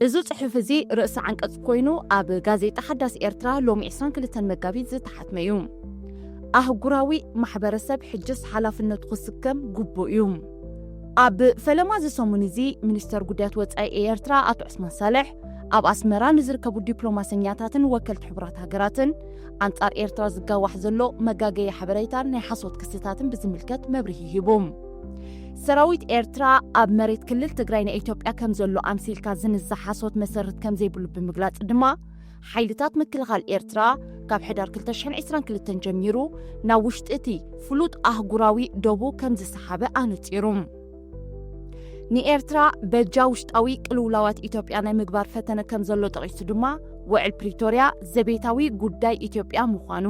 እዚ ጽሑፍ እዚ ርእሲ ዓንቀጽ ኮይኑ ኣብ ጋዜጣ ሓዳስ ኤርትራ ሎሚ ዕስራን ክልተን መጋቢት ዝተሓትመ እዩ። ኣህጉራዊ ማሕበረሰብ ሕጅስ ሓላፍነቱ ክስከም ግቡእ እዩ። ኣብ ፈለማ እዚ ሰሙን እዚ ሚኒስተር ጉዳያት ወጻኢ ኤርትራ ኣቶ ዑስማን ሳልሕ ኣብ ኣስመራ ንዝርከቡ ዲፕሎማሰኛታትን ወከልቲ ሕቡራት ሃገራትን ኣንጻር ኤርትራ ዝጋዋሕ ዘሎ መጋገዪ ሓበሬታን ናይ ሓሶት ክስታትን ብዝምልከት መብርሂ ሂቡ። ሰራዊት ኤርትራ ኣብ መሬት ክልል ትግራይ ናይ ኢትዮጵያ ከም ዘሎ ኣምሲልካ ዝንዛሕ ሓሶት መሰረት ከም ዘይብሉ ብምግላጽ ድማ ሓይልታት ምክልኻል ኤርትራ ካብ ሕዳር ክልተ ሽሕን ዕስራን ክልተን ጀሚሩ ናብ ውሽጢ እቲ ፍሉጥ ኣህጉራዊ ዶቡ ከም ዝሰሓበ ኣነጺሩ። ንኤርትራ በጃ ውሽጣዊ ቅልውላዋት ኢትዮጵያ ናይ ምግባር ፈተነ ከም ዘሎ ጠቒሱ ድማ ውዕል ፕሪቶርያ ዘቤታዊ ጉዳይ ኢትዮጵያ ምዃኑ፣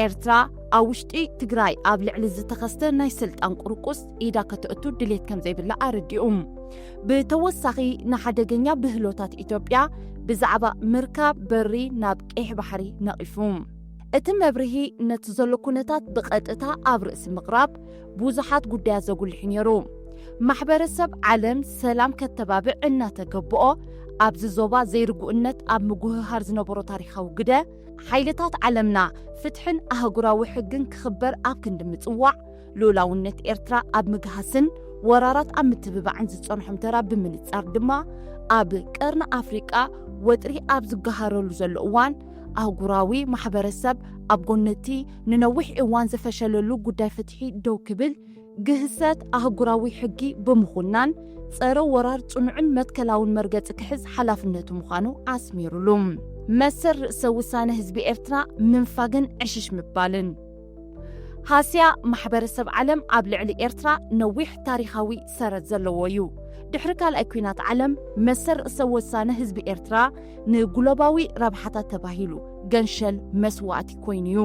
ኤርትራ ኣብ ውሽጢ ትግራይ ኣብ ልዕሊ ዝተኸስተ ናይ ስልጣን ቁርቁስ ኢዳ ከተእቱ ድሌት ከም ዘይብላ ኣረዲኡ። ብተወሳኺ ንሓደገኛ ብህሎታት ኢትዮጵያ ብዛዕባ ምርካብ በሪ ናብ ቀይሕ ባሕሪ ነቒፉ። እቲ መብርሂ ነቲ ዘሎ ኩነታት ብቐጥታ ኣብ ርእሲ ምቕራብ ብዙሓት ጉዳያት ዘጉልሕ ነይሩ። ማሕበረሰብ ዓለም ሰላም ከተባብዕ እናተገብኦ ኣብዚ ዞባ ዘይርጉእነት ኣብ ምጉህሃር ዝነበሮ ታሪኻዊ ግደ ሓይልታት ዓለምና ፍትሕን ኣህጉራዊ ሕግን ክኽበር ኣብ ክንዲ ምጽዋዕ፣ ልኡላውነት ኤርትራ ኣብ ምግሃስን ወራራት ኣብ ምትብባዕን ዝጸንሖም ተራ ብምንጻር ድማ ኣብ ቀርኒ ኣፍሪቃ ወጥሪ ኣብ ዝገሃረሉ ዘሎ እዋን ኣህጉራዊ ማሕበረሰብ ኣብ ጎነቲ ንነዊሕ እዋን ዘፈሸለሉ ጉዳይ ፍትሒ ደው ክብል ግህሰት ኣህጉራዊ ሕጊ ብምኹናን ጸረ ወራር ጽኑዕን መትከላውን መርገጺ ክሕዝ ሓላፍነቱ ምዃኑ ኣስሚሩሉ። መሰል ርእሰ ውሳነ ህዝቢ ኤርትራ ምንፋግን ዕሽሽ ምባልን። ሃስያ ማሕበረሰብ ዓለም ኣብ ልዕሊ ኤርትራ ነዊሕ ታሪኻዊ ሰረት ዘለዎ እዩ። ድሕሪ ካልኣይ ኲናት ዓለም መሰል ርእሰ ውሳነ ህዝቢ ኤርትራ ንግሎባዊ ረብሓታት ተባሂሉ ገንሸል መስዋእቲ ኮይኑ እዩ።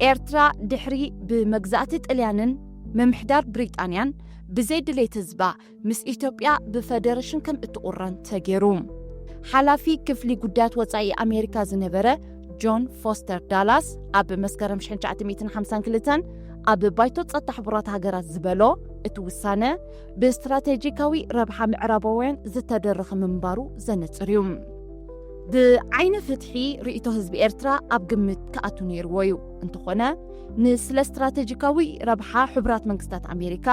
ኤርትራ ድሕሪ ብመግዛእቲ ጥልያንን ምምሕዳር ብሪጣንያን ብዘይ ድሌት ህዝባ ምስ ኢትዮጵያ ብፈደረሽን ከም እትቑረን ተገይሩ። ሓላፊ ክፍሊ ጉዳያት ወጻኢ ኣሜሪካ ዝነበረ ጆን ፎስተር ዳላስ ኣብ መስከረም ሽሕን ትሽዓተ ሚእትን ሓምሳን ክልተን ኣብ ባይቶ ጸጥታ ሕቡራት ሃገራት ዝበሎ፣ እቲ ውሳነ ብስትራቴጂካዊ ረብሓ ምዕራባውያን ዝተደረኸ ምንባሩ ዘነጽር እዩ። ብዓይኒ ፍትሒ ርእይቶ ህዝቢ ኤርትራ ኣብ ግምት ክኣቱ ነይርዎ እዩ። እንተኾነ፣ ንስለ ስትራቴጂካዊ ረብሓ ሕቡራት መንግስታት ኣሜሪካ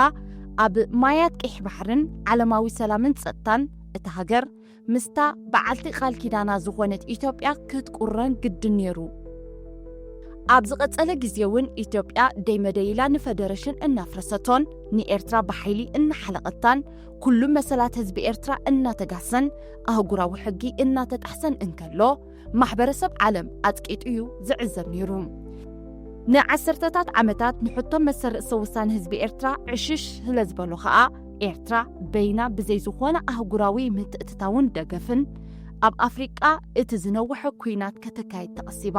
ኣብ ማያት ቀይሕ ባሕርን ዓለማዊ ሰላምን ጸጥታን እታ ሃገር ምስታ በዓልቲ ቃል ኪዳና ዝኾነት ኢትዮጵያ ክትቁረን ግድን ነይሩ። ኣብ ዝቐጸለ ግዜ እውን ኢትዮጵያ ደይ መደይ ኢላ ንፈደረሽን እናፍረሰቶን ንኤርትራ ብሓይሊ እናሓለቐታን ኩሉ መሰላት ህዝቢ ኤርትራ እናተጋሰን ኣህጉራዊ ሕጊ እናተጣሕሰን እንከሎ ማሕበረሰብ ዓለም ኣጽቂጡ እዩ ዝዕዘብ ነይሩ። ንዓሰርተታት ዓመታት ንሕቶ መሰል ርእሰ ውሳነ ህዝቢ ኤርትራ ዕሽሽ ስለ ዝበሎ ኸኣ ኤርትራ በይና ብዘይ ዝኾነ ኣህጉራዊ ምትእትታውን ደገፍን ኣብ ኣፍሪቃ እቲ ዝነውሐ ኲናት ከተካይድ ተቐሲባ።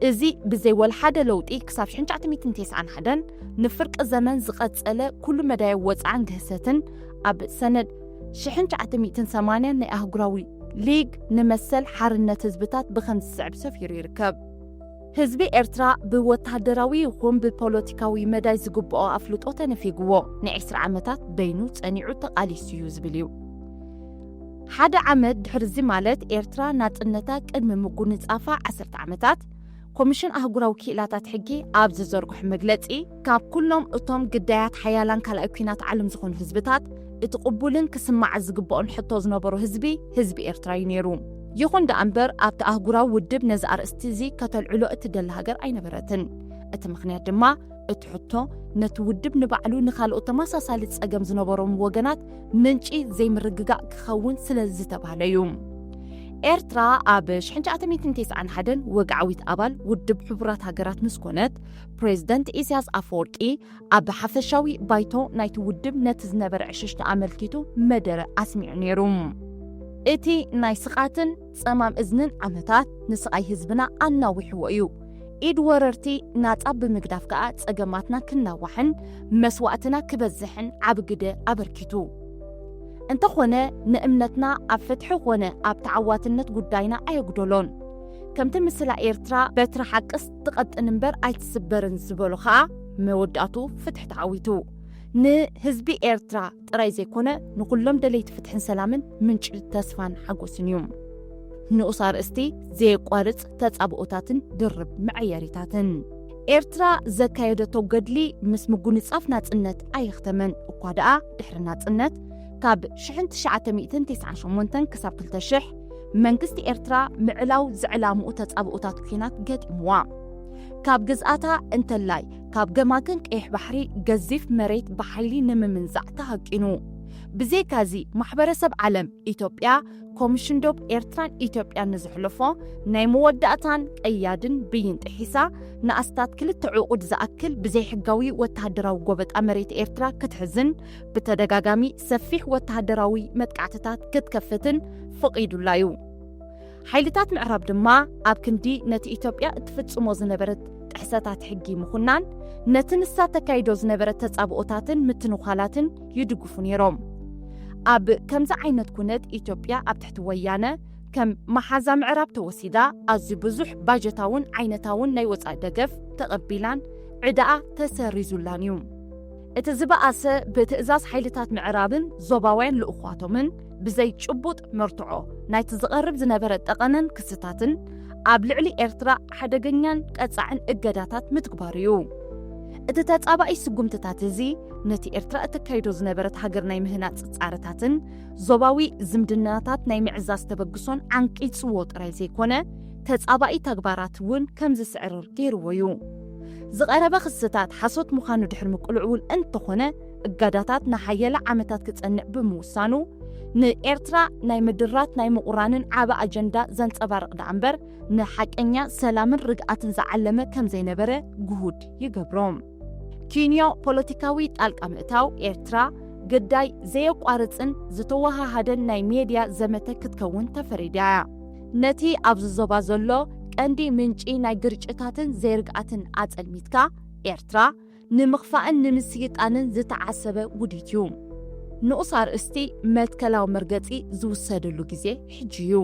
እዚ ብዘይ ወላ ሓደ ለውጢ ክሳብ ሽሕን ትሽዓተ ሚእትን ተስዓን ሓደን ንፍርቂ ዘመን ዝቐጸለ ኩሉ መዳያዊ ወጽዓን ግህሰትን ኣብ ሰነድ ሽሕን ትሽዓተ ሚእትን ሰማንያን ናይ ኣህጉራዊ ሊግ ንመሰል ሓርነት ህዝብታት ብኸም ዝስዕብ ሰፊሩ ይርከብ። ህዝቢ ኤርትራ ብወተሃደራዊ ይኹን ብፖለቲካዊ መዳይ ዝግብኦ ኣፍልጦ ተነፊግዎ ንዒስራ ዓመታት በይኑ ጸኒዑ ተቓሊሱ እዩ ዝብል እዩ። ሓደ ዓመት ድሕርዚ ማለት ኤርትራ ናጽነታ ቅድሚ ምጉንጻፋ ዓሰርተ ዓመታት ኮሚሽን ኣህጉራዊ ክኢላታት ሕጊ ኣብ ዝዘርግሖ መግለጺ ካብ ኩሎም እቶም ግዳያት ሓያላን ካልኣይ ኲናት ዓለም ዝኾኑ ህዝብታት እቲ ቅቡልን ክስማዕ ዝግብኦን ሕቶ ዝነበሮ ህዝቢ ህዝቢ ኤርትራ እዩ ነይሩ። ይኹን ደኣ እምበር ኣብቲ ኣህጉራዊ ውድብ ነዚ ኣርእስቲ እዚ ከተልዕሎ እትደሊ ሃገር ኣይነበረትን። እቲ ምኽንያት ድማ እቲ ሕቶ ነቲ ውድብ ንባዕሉ ንኻልኦት ተመሳሳሊ ጸገም ዝነበሮም ወገናት ምንጪ ዘይምርግጋእ ክኸውን ስለ ዝተባህለ እዩ። ኤርትራ ኣብ ሽሕን ትሽዓተ ሚእትን ተስዓን ሓደን ወግዓዊት ኣባል ውድብ ሕቡራት ሃገራት ምስ ኮነት ፕሬዝደንት ኢሳያስ ኣፈወርቂ ኣብ ሓፈሻዊ ባይቶ ናይቲ ውድብ ነቲ ዝነበረ ዕሽሽቲ ኣመልኪቱ መደረ ኣስሚዑ ነይሩ። እቲ ናይ ስቓትን ጸማም እዝንን ዓመታት ንስቓይ ህዝብና ኣናዊሕዎ እዩ። ኢድ ወረርቲ ናጻ ብምግዳፍ ከኣ ጸገማትና ክናዋሕን መስዋእትና ክበዝሕን ዓቢ ግደ ኣበርኪቱ። እንተኾነ ንእምነትና ኣብ ፍትሒ ኾነ ኣብ ተዓዋትነት ጉዳይና ኣየጉደሎን። ከምቲ ምስላ ኤርትራ በትሪ ሓቅስ ትቐጥን እምበር ኣይትስበርን ዝበሎ ኸኣ መወዳእቱ ፍትሒ ተዓዊቱ። ንህዝቢ ኤርትራ ጥራይ ዘይኮነ፣ ንኹሎም ደለይቲ ፍትሕን ሰላምን ምንጪ ተስፋን ሓጎስን እዩ። ንኡስ ኣርእስቲ፣ ዘየቋርጽ ተጻብኦታትን ድርብ መዐየሪታትን። ኤርትራ ዘካየደቶ ገድሊ ምስ ምጉንጻፍ ናጽነት ኣየኽተመን። እኳ ደኣ ድሕሪ ናጽነት፣ ካብ ሽሕን ትሽዓተ ሚእትን ተስዓን ሸሞንተን ክሳብ ክልተ ሽሕ፣ መንግስቲ ኤርትራ ምዕላው ዝዕላምኡ ተጻብኦታት ኲናት ገጢምዋ። ካብ ግዝኣታ እንተላይ፣ ካብ ገማግም ቀይሕ ባሕሪ ገዚፍ መሬት ብሓይሊ ንምምንዛዕ ተሃቂኑ። ብዘይካዚ፣ ማሕበረሰብ ዓለም፣ ኢትዮጵያ፣ ኮሚሽን ዶብ ኤርትራን ኢትዮጵያን ንዘሕለፎ ናይ መወዳእታን ቀያድን ብይን ጥሒሳ፣ ንኣስታት ክልተ ዕቑድ ዝኣክል ብዘይሕጋዊ ወተሃደራዊ ጎበጣ መሬት ኤርትራ ክትሕዝን ብተደጋጋሚ ሰፊሕ ወተሃደራዊ መጥቃዕትታት ክትከፍትን ፈቒዱላ እዩ። ሓይልታት ምዕራብ ድማ ኣብ ክንዲ ነቲ ኢትዮጵያ እትፍጽሞ ዝነበረት ጥሕሰታት ሕጊ ምኹናን፣ ነቲ ንሳ ተካይዶ ዝነበረት ተጻብኦታትን ምትንዃላትን ይድግፉ ነይሮም። ኣብ ከምዚ ዓይነት ኩነት ኢትዮጵያ ኣብ ትሕቲ ወያነ ከም መሓዛ ምዕራብ ተወሲዳ፣ ኣዝዩ ብዙሕ ባጀታውን ዓይነታውን ናይ ወጻኢ ደገፍ ተቐቢላን ዕዳኣ ተሰሪዙላን እዩ። እቲ ዝበኣሰ፣ ብትእዛዝ ሓይልታት ምዕራብን ዞባውያን ልኡኻቶምን ብዘይ ጭቡጥ መርትዖ ናይቲ ዝቐርብ ዝነበረ ጠቐነን ክስታትን ኣብ ልዕሊ ኤርትራ ሓደገኛን ቀጻዕን እገዳታት ምትግባሩ እዩ። እቲ ተጻባኢ ስጉምትታት እዚ ነቲ ኤርትራ እተካይዶ ዝነበረት ሃገር ናይ ምህናጽ ጻዕርታትን ዞባዊ ዝምድናታት ናይ ምዕዛዝ ተበግሶን ዓንቂጽዎ ጥራይ ዘይኮነ፣ ተጻባኢ ተግባራት እውን ከም ዝስዕርር ገይርዎ እዩ። ዝቐረበ ክስታት ሓሶት ምዃኑ ድሕሪ ምቅልዑ እውን እንተኾነ፣ እገዳታት ንሓያለ ዓመታት ክጸንዕ ብምውሳኑ፣ ንኤርትራ ናይ ምድራት ናይ ምቑራንን ዓቢ ኣጀንዳ ዘንጸባርቕ ደኣ እምበር፣ ንሓቀኛ ሰላምን ርግኣትን ዝዓለመ ከም ዘይነበረ ግሁድ ይገብሮ። ኪንዮ ፖለቲካዊ ጣልቃ ምእታው ኤርትራ ግዳይ ዘየቋርጽን ዝተወሃሃደን ናይ ሜድያ ዘመተ ክትከውን ተፈሪዳ እያ። ነቲ ኣብዚ ዞባ ዘሎ ቀንዲ ምንጪ ናይ ግርጭታትን ዘይርግኣትን ኣጸልሚትካ፣ ኤርትራ ንምኽፋእን ንምስይጣንን ዝተዓሰበ ውዲት እዩ። ንኡስ ኣርእስቲ፣ መትከላዊ መርገጺ ዝውሰደሉ ግዜ ሕጂ እዩ።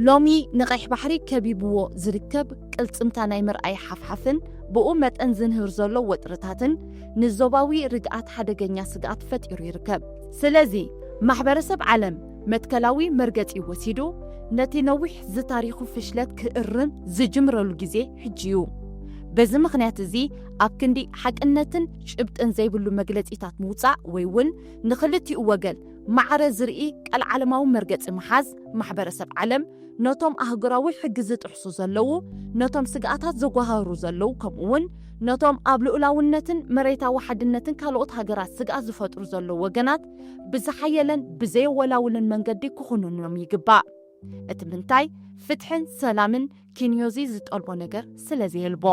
ሎሚ ንቐይሕ ባሕሪ ከቢብዎ ዝርከብ ቅልጽምታ ናይ ምርኣይ ሓፍሓፍን ብኡ መጠን ዝንህር ዘሎ ወጥርታትን ንዞባዊ ርግኣት ሓደገኛ ስግኣት ፈጢሩ ይርከብ። ስለዚ፣ ማሕበረሰብ ዓለም መትከላዊ መርገጺ ወሲዱ፣ ነቲ ነዊሕ ዝታሪኹ ፍሽለት ክእርም ዝጅምረሉ ግዜ ሕጂ እዩ። በዚ ምኽንያት እዚ፣ ኣብ ክንዲ ሓቅነትን ጭብጥን ዘይብሉ መግለጺታት ምውጻእ ወይ እውን ንኽልቲኡ ወገን ማዕረ ዝርኢ ቀልዓለማዊ መርገጺ ምሓዝ፣ ማሕበረሰብ ዓለም ነቶም ኣህጉራዊ ሕጊ ዝጥሕሱ ዘለዉ፣ ነቶም ስግኣታት ዘጓሃህሩ ዘለዉ፣ ከምኡ እውን ነቶም ኣብ ልኡላውነትን መሬታዊ ሓድነትን ካልኦት ሃገራት ስግኣት ዝፈጥሩ ዘለዉ ወገናት ብዝሓየለን ብዘየወላውልን መንገዲ ክኹንኖም ይግባእ። እቲ ምንታይ፣ ፍትሕን ሰላምን ኪንዮዚ ዝጠልቦ ነገር ስለ ዘየልቦ።